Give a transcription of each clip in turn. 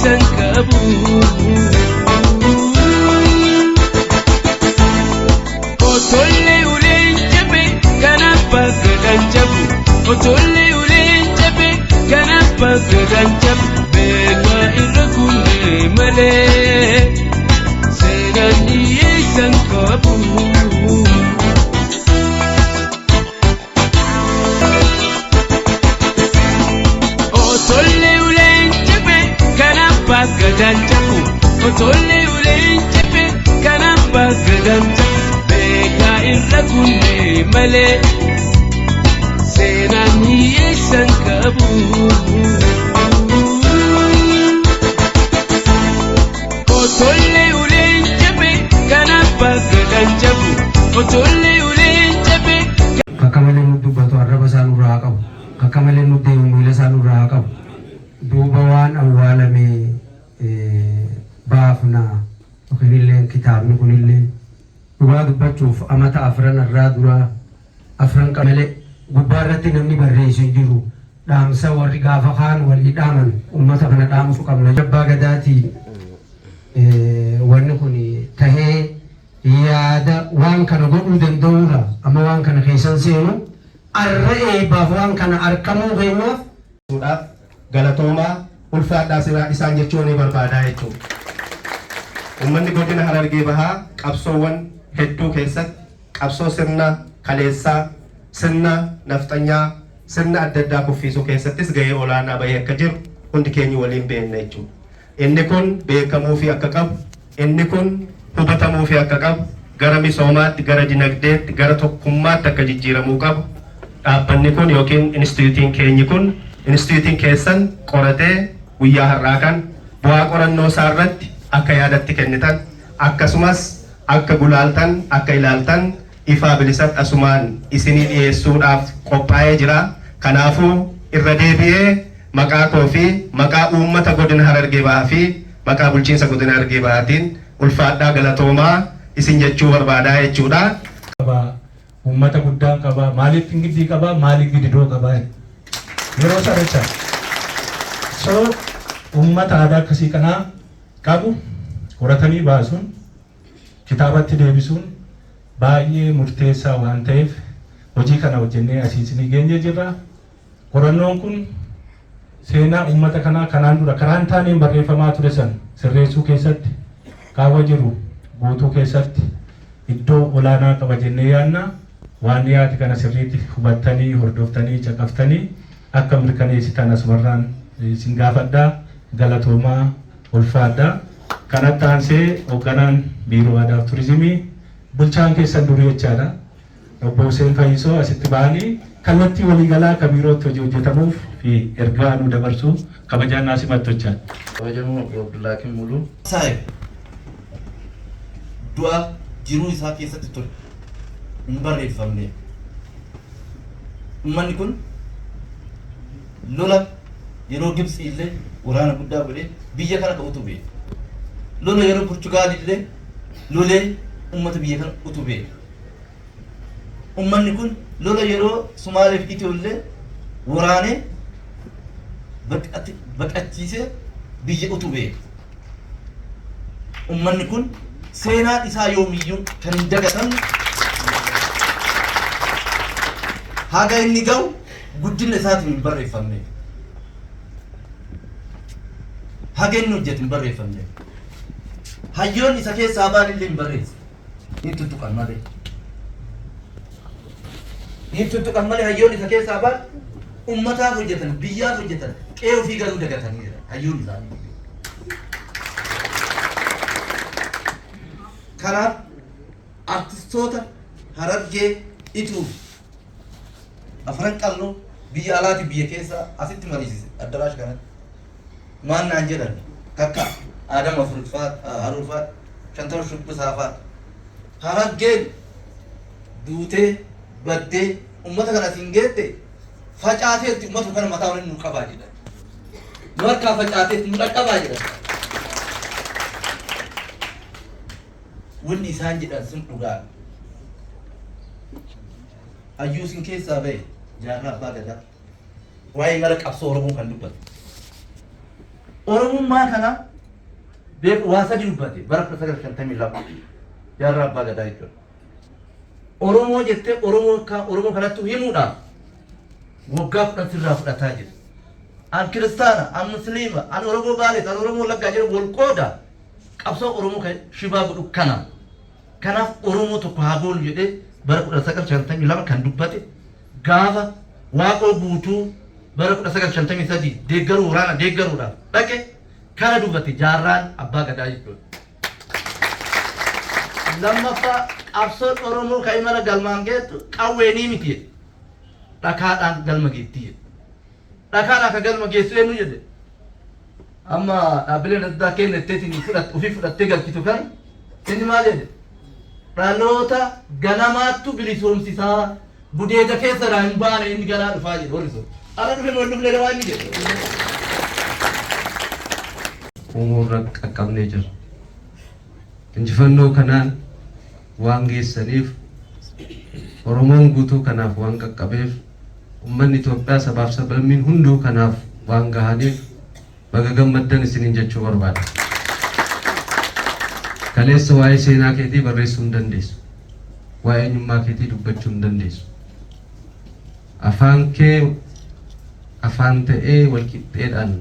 Hiyyeessan qabu. Otollee uleen jabe kan abbaa gadaan jabu. Otollee uleen jabe kan abbaa gadaan jabu. Beekaa irra kunnee malee seenaan hiyyeessan qabu. Otollee uleen jabe kan abbaa gadaan jabu. Otollee uleen jabe kan abbaa gadaan jabu. Beekaa irra kunnee malee seenaan hiyyeessan qabu. Otollee uleen jabe kan abbaa gadaan jabu. Otollee uleen jabe. Akka malee nu dubbatu arraba isaa nurraa haa qabu. Akka malee nu deemu miila isaa nurraa haa qabu. Duuba waan awwaalame baafna yookiin illee kitaabni kunillee dhugaa dubbachuuf amata afran irraa dura afran malee gubbaa irratti namni barreessu hin jiru. Dhaamsa warri gaafa kaan walii dhaaman uummata kana dhaamsu qabna. Abbaa gadaatiin wanni kun tahee yaada waan kana godhuu danda'uudha. Amma waan kana keessan seenu arra eebbaaf waan kana argamuu keenyaaf Dhaaf galatoomaa, ulfaadhaa siraa isaan jechuun ni barbaadaa jechuudha. Uummanni godina Harargee Bahaa qabsoowwan hedduu keessatti qabsoo sirna kaleessaa, sirna nafxanyaa, sirna adda addaa kuffiisuu keessattis gahee olaanaa bahee akka jiru hundi keenya waliin beekna jechuudha. Inni kun beekamuufii akka qabu, inni kun hubatamuufii akka qabu, gara misoomaatti, gara dinagdeetti, gara tokkummaatti akka jijjiiramuu qabu dhaabbanni kun yookiin instituutiin keenyi kun, instituutiin keessan qoratee guyyaa har'aa kan bu'aa qorannoo isaa irratti akka yaadatti kennitan, akkasumas akka gulaaltan, akka ilaaltan ifaa bilisatti asumaan isinii dhiyeessuudhaaf qophaa'ee jira. Kanaafuu irra deebi'ee maqaa koo fi maqaa uummata godina Harargee Bahaa fi maqaa bulchiinsa godina Harargee Bahaatiin ulfaadhaa, galatoomaa isin jechuu barbaadaa jechuudha. Qaba, uummata guddaan qaba, maaliif giddii qaba, maaliif gididoo qaba yeroo sana jecha. So uummata aadaa akkasii kanaa qabu qoratanii baasuun, kitaabatti deebisuun baay'ee murteessaa waan ta'eef hojii kana hojjennee asii isinii geenye jirra. Qorannoon kun seenaa uummata kanaa kanaan dura karaa hin taaneen barreeffamaa ture san sirreessuu keessatti, qaawwa jiru guutuu keessatti iddoo olaanaa qaba jennee yaadna. Waan dhiyaate kana sirriitti hubattanii, hordoftanii, caqaftanii akka mirkaneessitan asumarraan isin gaafadhaa. Galatoomaa, ulfaadhaa. Kanatti aansee hoogganaan Biiroo Aadaa fi Turizimii, bulchaan keessan durii jechaadha, Obbo Hussein Fayyisoo asitti ba'anii kallattii waliigalaa akka biirootti hojii hojjetamuuf fi ergaa nu dabarsu kabajaan naa simattu jechaadha. Kabajamoo Obbo Abdullaakim Muluu. Saayib du'a jiruu isaa keessatti ture hin barreeffamne. Uummanni kun lola yeroo Gibxi illee waraana guddaa godhee biyya kana ka utube. Lola yeroo Portugaal illee lolee uummata biyya kana utube. Uummanni kun lola yeroo Sumaalee fi Itiyoo illee waraanee baqachiisee biyya utube. Uummanni kun seenaan isaa yoomiyyuu kan hin dagatamne, haga inni ga'u guddina isaatiin hin barreeffamne. Haga inni hojjetu hin barreeffamne. Hayyoonni isa keessaa ba'an illee hin barreesse. Hin tuttuqan malee. Hin tuttuqan malee hayyoonni isa keessaa ba'an ummataaf hojjetan, biyyaaf hojjetan, qe'ee ofii garuu dagatanii jiran hayyoonni isaanii. Kanaaf artistoota Harargee Ituu fi Afran Qalloo biyya alaati biyya keessaa asitti mariisise addaraasha kanatti. Maal naan jedhan? Takka Adam Afurfaa, Haruufaa, Shantama Shubbisaa fa'a. Harargeen duutee baddee ummata kana asiin geette, facaateetti ummata kana mataa waliin nu qabaa jedhan. Nu harkaa facaateetti nu dhaqqabaa jedhan. Wanni isaan jedhan sun dhugaa. Hayyuu isin keessaa bahe, Jaarraa Abbaa Gadaa, waa'ee mala qabsoo Oromoo kan dubbatu. Oromummaa kana beeku waa sadi dubbate bara 1952 Jaarraa Abbaa Gadaa jechuudha. Oromoo jettee Oromoo Oromoo kanatti himuudhaaf waggaa 10 sirraa fudhataa jira. An kiristaana, an musliima, an Oromoo Baaleet, an Oromoo Wallaggaa jedhu wal qooda qabsoo Oromoo kan shibaa godhu kana. Kanaaf Oromoo tokko haa goonu jedhee bara 1952 kan dubbate, gaafa Waaqoo Guutuu bara 1953 deeggaruu waraana deeggaruudhaaf dhaqe kana dubbate Jaarraan Abbaa Gadaa jechuudha. Lammaffaa, qabsoon Oromoo kan imala galmaan geettu qawweenii miti jedhe. Dhakaadhaan galma geetti jedhe. Dhakaadhaan kan galma geessu eenyu jedhe? Amma dhaabbileen adda addaa kenna jetteetiin ofii fudhattee galchitu kana inni maal jedhe? Dhaloota ganamaattu bilisoomsisaa, gudeeda keessa irraa hin baane, inni ganaa dhufaa jedhe warri sun. Ala dhufe moo hin dhufne waan inni jedhe? Uumuurra qaqqabnee jirra. Injifannoo kanaan waan geessaniif, Oromoon guutuu kanaaf waan qaqqabeef, ummanni Itoophiyaa sabaaf sablammiin hunduu kanaaf waan gahaniif baga gammaddan isiniin jechuu barbaada. Kaleessa waa'ee seenaa keetii barreessuu hin dandeessu. Waa'ee eenyummaa keetii dubbachuu hin dandeessu. Afaan kee afaan ta'ee walqixxeedhaan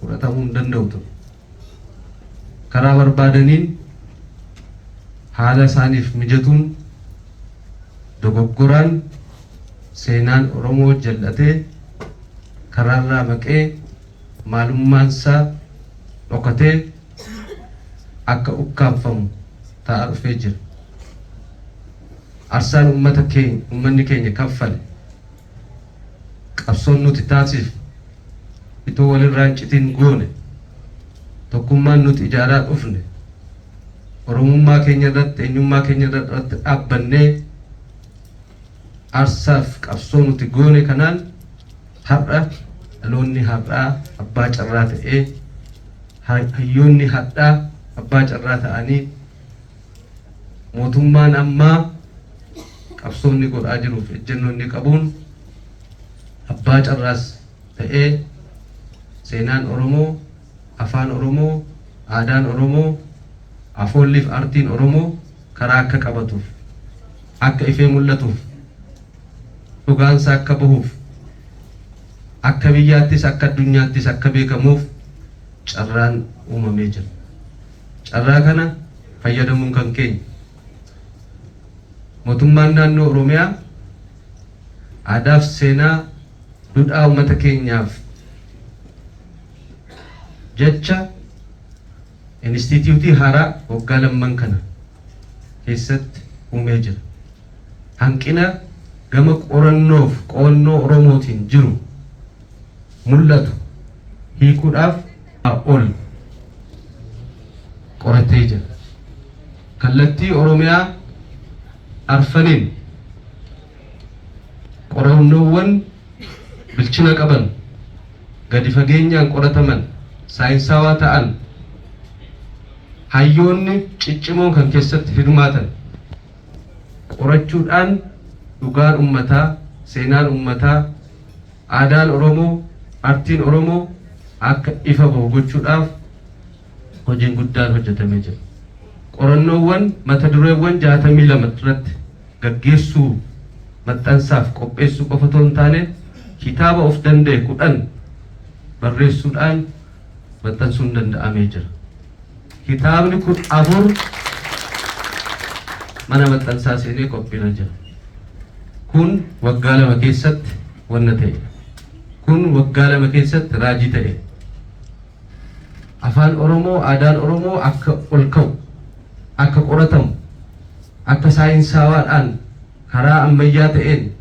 fudhatamuu hin danda'u ture. Karaa barbaadaniin haala isaaniif mijatuun dogoggoraan seenaan Oromoo jal'atee, karaarraa maqee, maalummaansaa dhokatee akka ukkaamfamu ta'aa dhufee jira. Arsaan ummata keenya, ummanni keenya kaffale, qabsoon nuti taasifne, itoo walirraa hin citin goone, tokkummaan nuti ijaaraa dhufne, Oromummaa keenya irratti, eenyummaa keenya irratti dhaabbannee aarsaaf qabsoo nuti goone kanaan har'a dhaloonni har'aa abbaa carraa ta'ee, hayyoonni har'aa abbaa carraa ta'anii, mootummaan ammaa qabsoo inni godhaa jiruuf ejjennoo inni qabuun abbaa carraas ta'ee, seenaan Oromoo, afaan Oromoo, aadaan Oromoo, afoolliif artiin Oromoo karaa akka qabatuuf, akka ifee mul'atuuf, dhugaansaa akka bahuuf, akka biyyaattis akka addunyaattis akka beekamuuf carraan uumamee jira. Carraa kana fayyadamuun kan keenya. Mootummaan Naannoo Oromiyaa aadaaf seenaa dudhaa uummata keenyaaf jecha Inistiitiyuutii haaraa waggaa lamman kana keessatti uumee jira. Hanqina gama qorannoof qo'annoo Oromootiin jiru mul'atu hiikuudhaaf ol qoratee jira. Kallattii Oromiyaa arfaniin qorannoowwan bilchina qaban, gadi fageenyaan qorataman, saayinsaawaa ta'an, hayyoonni ciccimoon kan keessatti hirmaatan qorachuudhaan dhugaan ummataa, seenaan ummataa, aadaan Oromoo, artiin Oromoo akka ifa bahu gochuudhaaf hojiin guddaan hojjetamee jira. Qorannoowwan mata dureewwan 62 irratti gaggeessuu maxxansaaf qopheessuu qofa otoo hin taane kitaaba of danda'e 10 barreessuudhaan maxxansuun danda'amee jira. Kitaabni 14 mana maxxansaa seenee qophiirra jira. Kun waggaa 2 keessatti wanna ta'e. Kun waggaa 2 keessatti raajii ta'e. Afaan Oromoo, aadaan Oromoo akka ol ka'u, akka qoratamu, akka saayinsaawaadhaan karaa ammayyaa ta'een,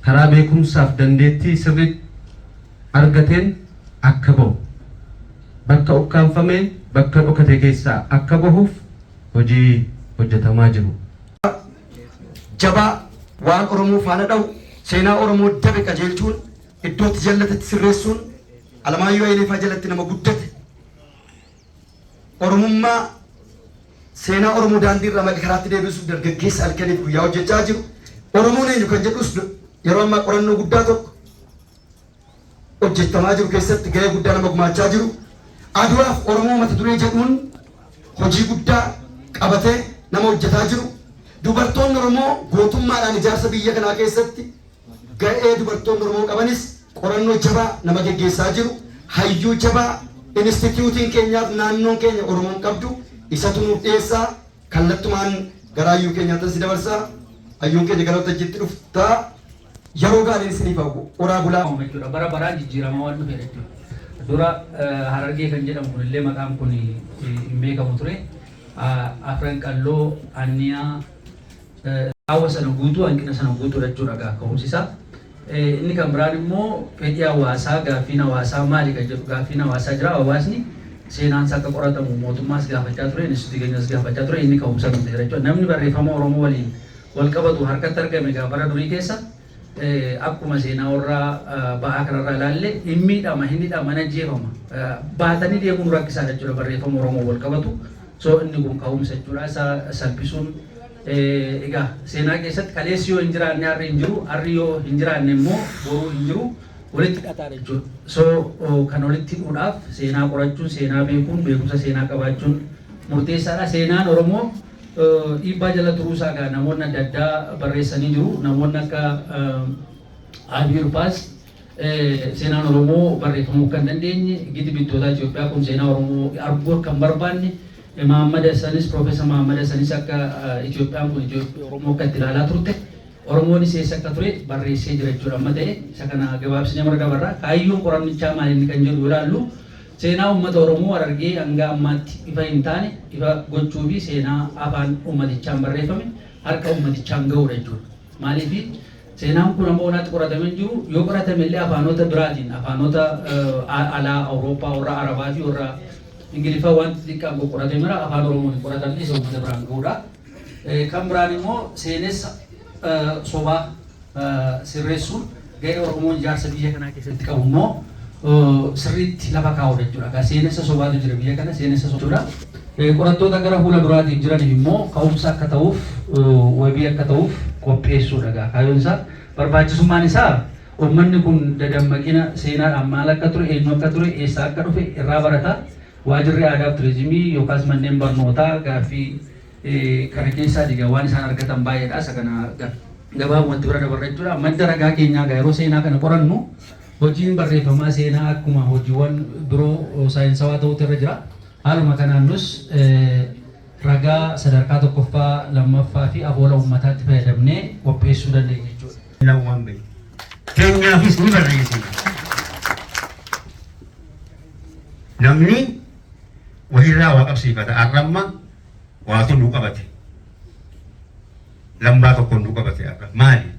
karaa beekumsaaf dandeettii sirriitti argateen akka bahu, bakka ukkaamfamee, bakka dhokate keessaa akka bahuuf hojii hojjetamaa jiru. Jabaa waan Oromoo faana dhahu, seenaa Oromoo dabe qajeelchuun, iddootti jallatetti sirreessuun Alamaayyoo Hayileefaa jalatti nama guddate, Oromummaa, seenaa Oromoo daandii irraa maqe karaatti deebisuuf dargaggeessa halkaniif guyyaa hojjechaa jiru. Oromoon eenyu kan jedhus yeroo ammaa qorannoo guddaa tokko hojjetamaa jiru keessatti gahee guddaa nama gumaachaa jiru. Aduwaaf Oromoo mata duree jedhuun hojii guddaa qabatee nama hojjetaa jiru. Dubartoonni Oromoo gootummaadhaan ijaarsa biyya kanaa keessatti ga'ee dubartoonni Oromoo qabanis qorannoo jabaa nama geggeessaa jiru. Hayyuu jabaa inistitiyuutiin keenyaaf naannoon keenya Oromoon qabdu isatu nuuf dhiyeessaa. Kallattumaan gara hayyuu keenyaatti si dabarsaa. Hayyuun keenya gara waltajjiitti dhuftaa. Yeroo gaariin isiniif hawwu. Horaa bulaa. Jechuudha. Bara baraan jijjiiramaa waan dhufe jechuudha. Dura Harargee kan jedhamu kunillee maqaan kun hin beekamu ture. Afran Qalloo, Anniyaa, qaawwa sana guutuu, hanqina sana guutuu jechuudha ka'umsi isaa. Inni kan biraan immoo fedhii hawaasaa, gaaffiin hawaasaa maali kan jedhu, gaaffiin hawaasaa jira. Hawaasni seenaan isaa akka qoratamu mootummaas gaafachaa ture, instituutii keenyas gaafachaa ture, inni ka'umsa nu ta'eera jechuudha. Namni barreeffama Oromoo waliin wal qabatu harkatti argame egaa bara durii keessa akkuma seenaa warra ba'aa kanarraa ilaalle hin miidhama, hin hidhama, hin ajjeefama. Baatanii deemuun rakkisaadha jechuudha barreeffama Oromoo wal qabatu. So inni kun ka'umsa jechuudha. Isa salphisuun egaa seenaa keessatti kaleessi yoo hin jiraanne har'i hin jiru, har'i yoo hin jiraanne immoo boruu hin jiru, walitti hidhataadha jechuudha. So kan walitti hidhuudhaaf seenaa qorachuun, seenaa beekuun, beekumsa seenaa qabaachuun murteessaadha. Seenaan Oromoo dhiibbaa jala turuusaa egaa namoonni adda addaa barreessanii jiru. Namoonni akka Abiy Paas seenaan Oromoo barreeffamuu kan dandeenye, giti bittootaa Itoophiyaa kun seenaa Oromoo arguu akka hin barbaanne, Mahammad Hassanis, Profeesar Mahammad Hassanis akka Itoophiyaan kun Oromoo akka itti ilaalaa turte, Oromoonis eessa akka ture barreessee jira jechuudha. Amma ta'e isa kana gabaabsinee mara dabarra. Kaayyoon qorannichaa maal inni kan jedhu ilaallu, seenaa uummata Oromoo Harargee hanga ammaatti ifa hin taane ifa gochuu fi seenaa afaan uummatichaan barreeffame harka uummatichaan ga'uudha jechuudha. Maaliif seenaan kun amma onaatti qoratamee hin jiru, yoo qoratame illee afaanota biraatiin, afaanota alaa Awurooppaa, warra Arabaa fi warra Ingiliffaa wanti xixiqqaan qoratame afaan Oromoon hin qoratamne, isa uummata biraan ga'uudha. Kan biraan immoo seenessa sobaa sirreessuun ga'ee Oromoon ijaarsa biyya kanaa keessatti qabu immoo sirriitti lafa kaa'uudha jechuudha. Seenessa sobaatu jira biyya kana, seenessa sobaadha. Qorattoota gara fuula duraatiif jiraniif immoo ka'umsa akka ta'uuf, wabii akka ta'uuf qopheessuudha kaayyoon isaa. Barbaachisummaan isaa uummanni kun dadammaqina seenaadhaan maal akka ture, eenyu akka ture, eessaa akka dhufe irraa barata. Waajirri aadaa fi turizimii yookaas manneen barnootaa gaaffii kana keessaa diga waan isaan argatan baay'eedha. Isa kana gabaabumatti bira dabarra jechuudha. Madda ragaa keenyaa egaa yeroo seenaa kana qorannu hojiin barreeffamaa seenaa akkuma hojiiwwan biroo saayinsawaa ta'utu irra jira. Haaluma kanaan nus ragaa sadarkaa tokkoffaa, lammaffaa fi afoola uummataatti fayyadamnee qopheessuu dandeenya jechuudha. Lawwan bahe. Keenyaafis ni barreessina. Namni wahirraa waa qabsiifata. Har'amma waatu nu qabate. Lambaa tokko nu qabate har'a. Maali?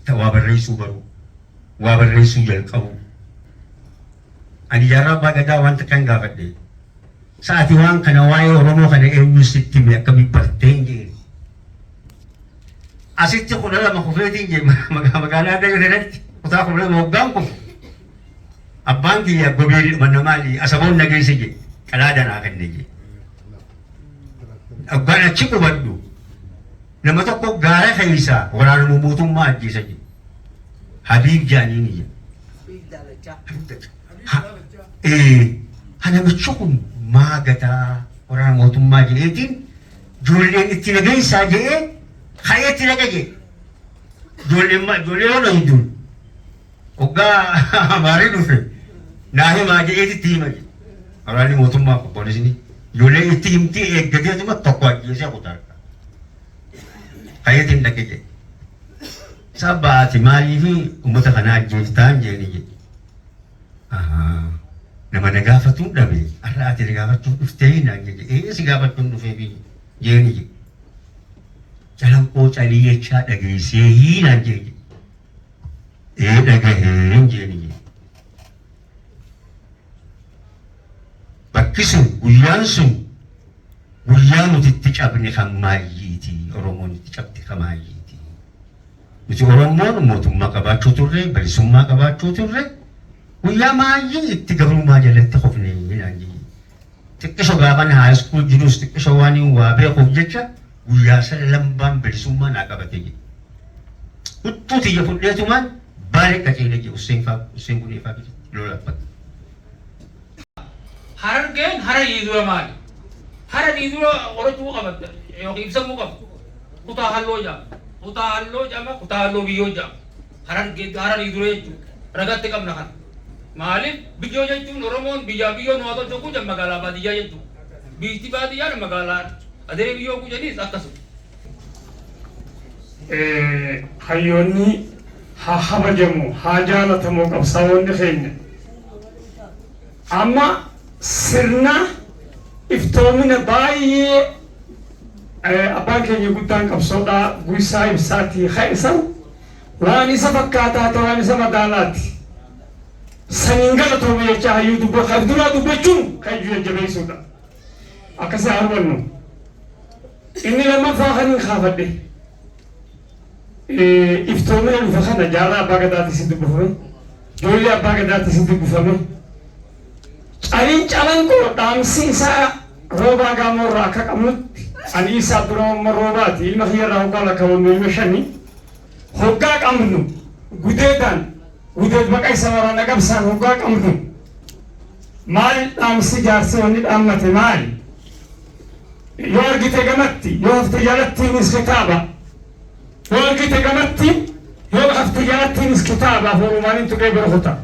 Waa barreessuu baruu. Waa barreessuu jalqabuu. Ani Jaarraa Abbaa Gadaa wanta kan gaafadhe. Sa'aati waan kana waa'ee Oromoo kana eenyu sitti hime, akkamiin barteen jeen. Asitti 12 kufeetiin jee, magaalaa Adda kanatti kutaa 12 hoggaan kufu. Abbaan kiyya gobeelli manna maali asaboon nageesse jee, qalaada naa kenne jee. Hoggaan achi qubadhu nama tokko gaara keessa waraanuma mootummaa ajjeesa jee. Habiib jaaniini jee. Namichi kun maa gataa waraana mootummaa jedheetiin ijoolleen itti nageessaa jedhee ka'ee itti naqa jedhe. Ijoolleen ijoollee yoo dhayduun hoggaa amaarii dhufe naa himaa jedheeti itti hima jedhe. Waraanni mootummaa kun poolisni ijoolleen itti himtee eeggateetuma tokko ajjeesee kutaa. Ka'eetiin dhaqe jedhe. Sabbaati maaliifi uummata kanaa ajjeeftaan jeeni jedhe. Nama na gaafatuun dhabe, har'a ati na gaafachuuf dhuftee naan jedhe. Ee, si gaafachuun dhufee fi jeeni jedhe. Calanqoo calii jechaa dhageessee naan jedhe. Ee, dhagaheen jeeni jedhe. Bakki sun, guyyaan sun guyyaa nuti itti cabne kan maayyiiti. Oromoon itti cabde kan maayyiiti. Nuti Oromoon mootummaa qabaachuu turre, bilisummaa qabaachuu turre, guyyaa maayyii itti gabrummaa jalatti kufne naan jedhe. Xiqqisho gaafan high school jirus xiqqisho waan waa beekuuf jecha guyyaa san lambaan bilisummaa naa qabate jedhe. Huccuu tiyya fudheetumaan Baalee qaceele jedhe, Usseen faa, Usseen Guneefaa biratti lola bakka. Harargeen Hararii dura maali? Hararii dura qorachuu qaba yookiin ibsamuu qaba. Kutaa halloo jedhama. Kutaa halloo jedhama, kutaa halloo biyyoo jedhama. Harargee Hararii dura jechuudha. Ragatti qabna kana. Maaliif biyyoo jechuun Oromoon biyyaa biyyoo nu haa tolchu kun magaalaa baadiyyaa jechuudha. Biyyi baadiyyaan magaalaa adeemee biyyoo kun jedhis akkasuma. Hayyoonni haa kabajamu, haa jaalatamu qabsaa'onni keenya. Amma sirna iftoomina baay'ee abbaan keenya guddaan qabsoodhaa Guysaa Ibsaatii ka'isan waan isa fakkaataa ta'e, waan isa madaalaati. Saniin galatoome jecha hayyuu dubba duraa dubbachuun kan ijuu jajjabeessuudha. Akkasii haa hubannu. Inni lammaffaa kan hin kaafadhe. Iftoomina dhufe kana jaarraa abbaa gadaatti si dubbifame. Ijoollee abbaa gadaatti si dubbifame. Caliin calanqoo dhaamsi isaa Roobaa Gaamoo irraa akka qabnutti, ani isaa dura amma Roobaati, ilma kiyya irraa hoggaa lakkaawwannu ilma shani hoggaa qabnu, gudeedaan gudeed baqa isa waraana qabsaan hoggaa qabnu, maal dhaamsi jaarsi wanni dhaammate maali? Yoo argite gamatti, yoo hafte jalattiinis kitaaba. Yoo argite gamatti, yoo hafte jalattiinis kitaaba. Afoorumaaniin tuqee bira kuta.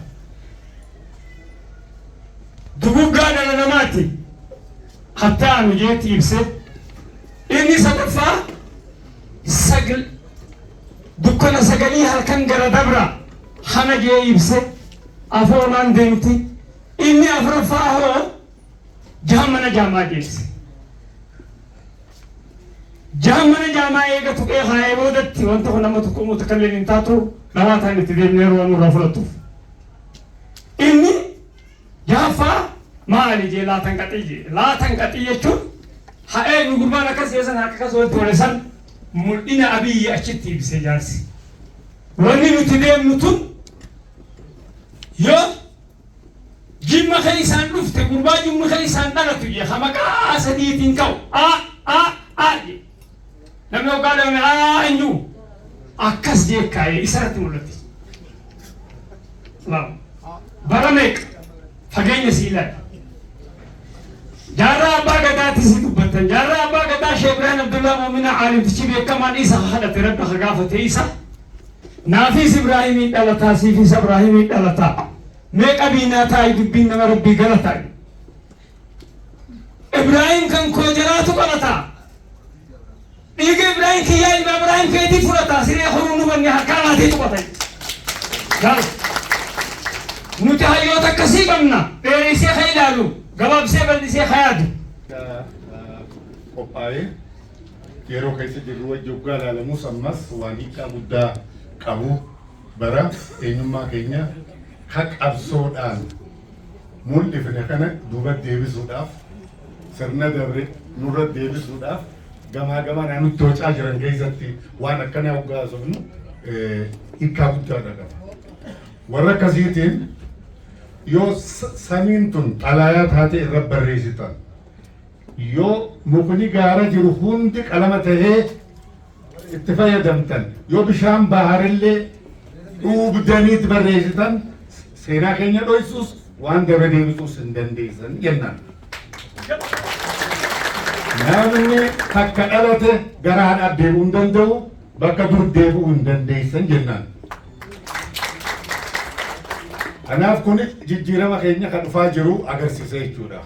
Duguggaa dhala namaati hattaa anu jeetti ibse. Inni sadaffaa sagal dukkana sagalii halkan gara dabra hana jee ibse, afoomaan deemti. Inni afuraffaa hoo jahammana jaamaa jeebse. Jahammana jaamaa eega tuqee kaayee boodatti wanta kun nama tuqumuu takka illee hin taatu, dhawaa ta'an itti deemnee yeroo nurraa fudhattuuf. Inni jahaffaa maali jee? Laatan qaxii jee. Laatan qaxii jechuun ha'ee nu gurbaan akkas yeesan harka akkas walitti wale san mul'ina Abiyyi achitti ibse jaarsi. Wanni nuti deemnu tun yoo Jimma keessaan dhufte, gurbaa Jimma keessaan dhalatu jee, ha maqaa sadiitiin ka'u a a a jee. Namni hoggaa dhalame a hin jiru. Akkas jee kaa'ee isarratti mul'atti. Lama. Bara meeqa fageenya sii ilaali. Jaarraa abbaa gadaatti si dubbattan. Jaarraa abbaa gadaa Sheekh Ibrahim Abdullaa Muumina aalimtichi beekamaan isa kadhate, Rabbi ka gaafate isa. Naafis Ibraahimii dhalataa, siifis Ibraahimii dhalataa. Mee qabiinaa taa'i, dubbiin nama Rabbii galataa. Ibraahim kan koo jalaatu qalataa. Dhiiga Ibraahim kiyyaa ilma Ibraahim keetii fudhata, siree horuu nu banne harkaa laatii tuqata. Gaal. Nuti hayyoota akkasii qabna. Dheereessee kan ilaalu, gabaabsee bal'isee kan yaadu. Qophaa'ee yeroo keessa jirru wajji waggaa ilaalamus ammas waan hiikaa guddaa qabu, bara eenyummaa keenya ka qabsoodhaan mul'ifne kana duuba deebisuudhaaf, sirna dabre nurra deebisuudhaaf gamaa gamanaa nutti hocaa jiran keessatti waan akkanaa hoggaasofnu hiikaa guddaadha qaba. Warra akkasiitiin yoo samiin tun xalaayaa taate irra barreessitan, yoo mukni gaara jiru hundi qalama tahee itti fayyadamtan, yoo bishaan baharillee dhuubdaniitti barreessitan, seenaa keenya dhoysuus waan dabre deebisuus hin dandeessan jennaan. Namni takka dhalate gara haadhaaf deebi'uu hin danda'u, bakka dur deebi'uu hin dandeessan jennaan. Kanaaf kun jijjiirama keenya kan dhufaa jiru agarsiisa jechuudha.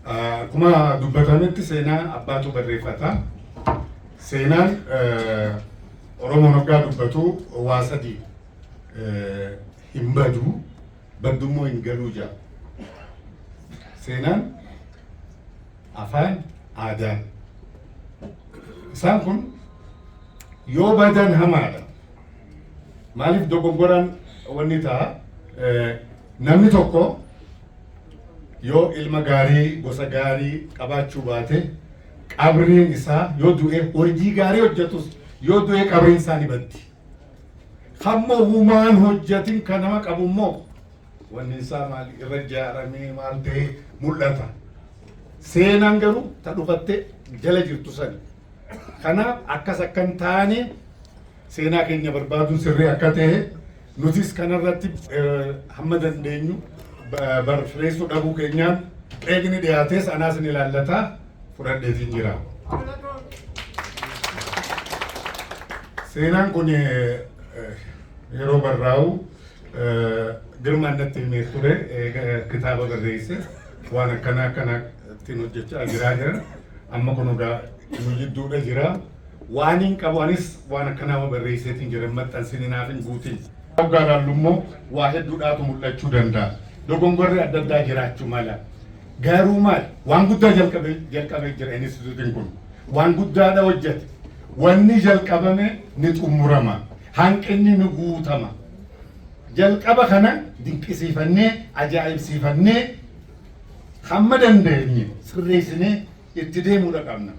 Akkuma dubbatametti seenaa abbaatu barreeffata. Seenaan Oromoon hoggaa dubbatu waa sadi hin badu, baddummoo hin galuu jedha. Seenaan, afaan, aadaan. Isaan kun yoo badan hamaadha. Maaliif dogongoraan wanni ta'a? Namni tokko yoo ilma gaarii, gosa gaarii qabaachuu baate, qabriin isaa yoo du'e, hojii gaarii hojjetus yoo du'e, qabriin isaa ni baddi. Hamma humaan hojjetin kan nama qabu immoo wanni isaa maal irra ijaaramee maal ta'ee mul'ata. Seenaan garuu ta dhufattee jala jirtu sani. Kanaaf akkas akka hin taane seenaa keenya barbaaduun sirrii akka ta'e, nutis kanarratti hamma dandeenyu barreessuu dhabuu keenyaan Qeeqni dhiyaates anaas ni ilaallata, fudhadheetiin jira. Seenaan kun yeroo barraa'u Girmaan natti himee ture, kitaaba barreesse, waan akkanaa akkana ittiin hojjechaa jiraa jira. Amma kun egaa nu jidduudha jira. Waan hin qabu, anis waan akkanaa barreesseetiin jira, maxxansini naaf hin guutin. Hoggaa ilaallu immoo waa hedduudhaatu mul'achuu danda'a. Dogongorri adda addaa jiraachuu mala. Garuu maal, waan guddaa jalqabee jalqabee jira instituutiin kun. Waan guddaadha hojjete. Wanni jalqabame ni xumurama. Hanqinni ni guutama. Jalqaba kana dinqisiifannee, ajaa'ibsiifannee, hamma dandeenye sirreessinee itti deemuudha qabna.